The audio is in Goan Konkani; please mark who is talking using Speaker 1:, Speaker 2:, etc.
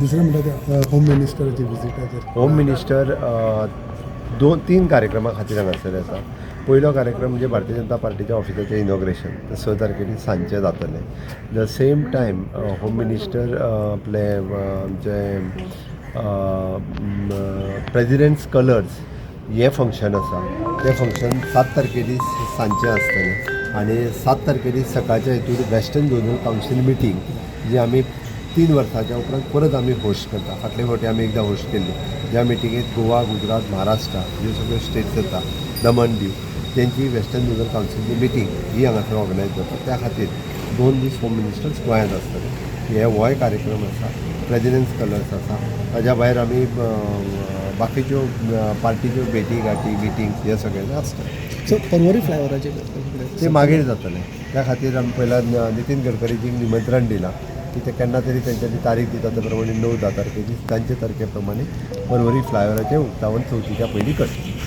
Speaker 1: दुसरें म्हणटा ते होम मिनिस्टराची विजिटाचेर.
Speaker 2: होम मिनिस्टर दोन तीन कार्यक्रमा खातीर हांगासर आसा. पयलो कार्यक्रम म्हणजे भारतीय जनता पार्टीच्या ऑफिसाचें इनॉग्रेशन, तें 6 तारखेर सांजचें जातलें. The same time home minister आपले आमचे प्रेजिडेंट्स कलर्स हें फंक्शन आसा, तें फंक्शन 7 तारखेर सांजचें आसतलें आनी 7 तारखेर सकाळच्या हितूर वेस्टर्न झोनल कावन्सील मिटींग, जी आमी 3 वर्साच्या उपरांत परत आमी होस्ट करता. फाटले फावटी आमी एकदां होस्ट केल्ली. ज्या मिटिंगेत गोवा, गुजरात, महाराष्ट्र ह्यो सगळ्यो स्टेट्स येता, दमण दीव, तेंची वेस्टर्न झोनल कावन्सिलची मिटींग ही हांगासर ऑर्गनायज जाता. त्या खातीर 2 दीस होम मिनिस्टर्स गोंयांत आसतले. हे होय कार्यक्रम आसा, प्रेजिडेंट्स कलर्स आसा. ताज्या भायर आमी बाकीच्यो पार्टीच्यो भेटी गाठी, मिटिंग्स हे सगळें आसता.
Speaker 3: सो पर्वरी फ्लायओवराचेर?
Speaker 2: ते मागीर जातलें. त्या खातीर आमी पयला नितीन गडकरीजींक निमंत्रण दिलां की ते केन्ना तरी तेंच्यांनी तारीख दिता, त्या प्रमाणे 9-10 तारखेची तांचे तारखे प्रमाणे पर्वरी फ्लायओवराचें उक्तावण चवथीच्या पयलीं करचें.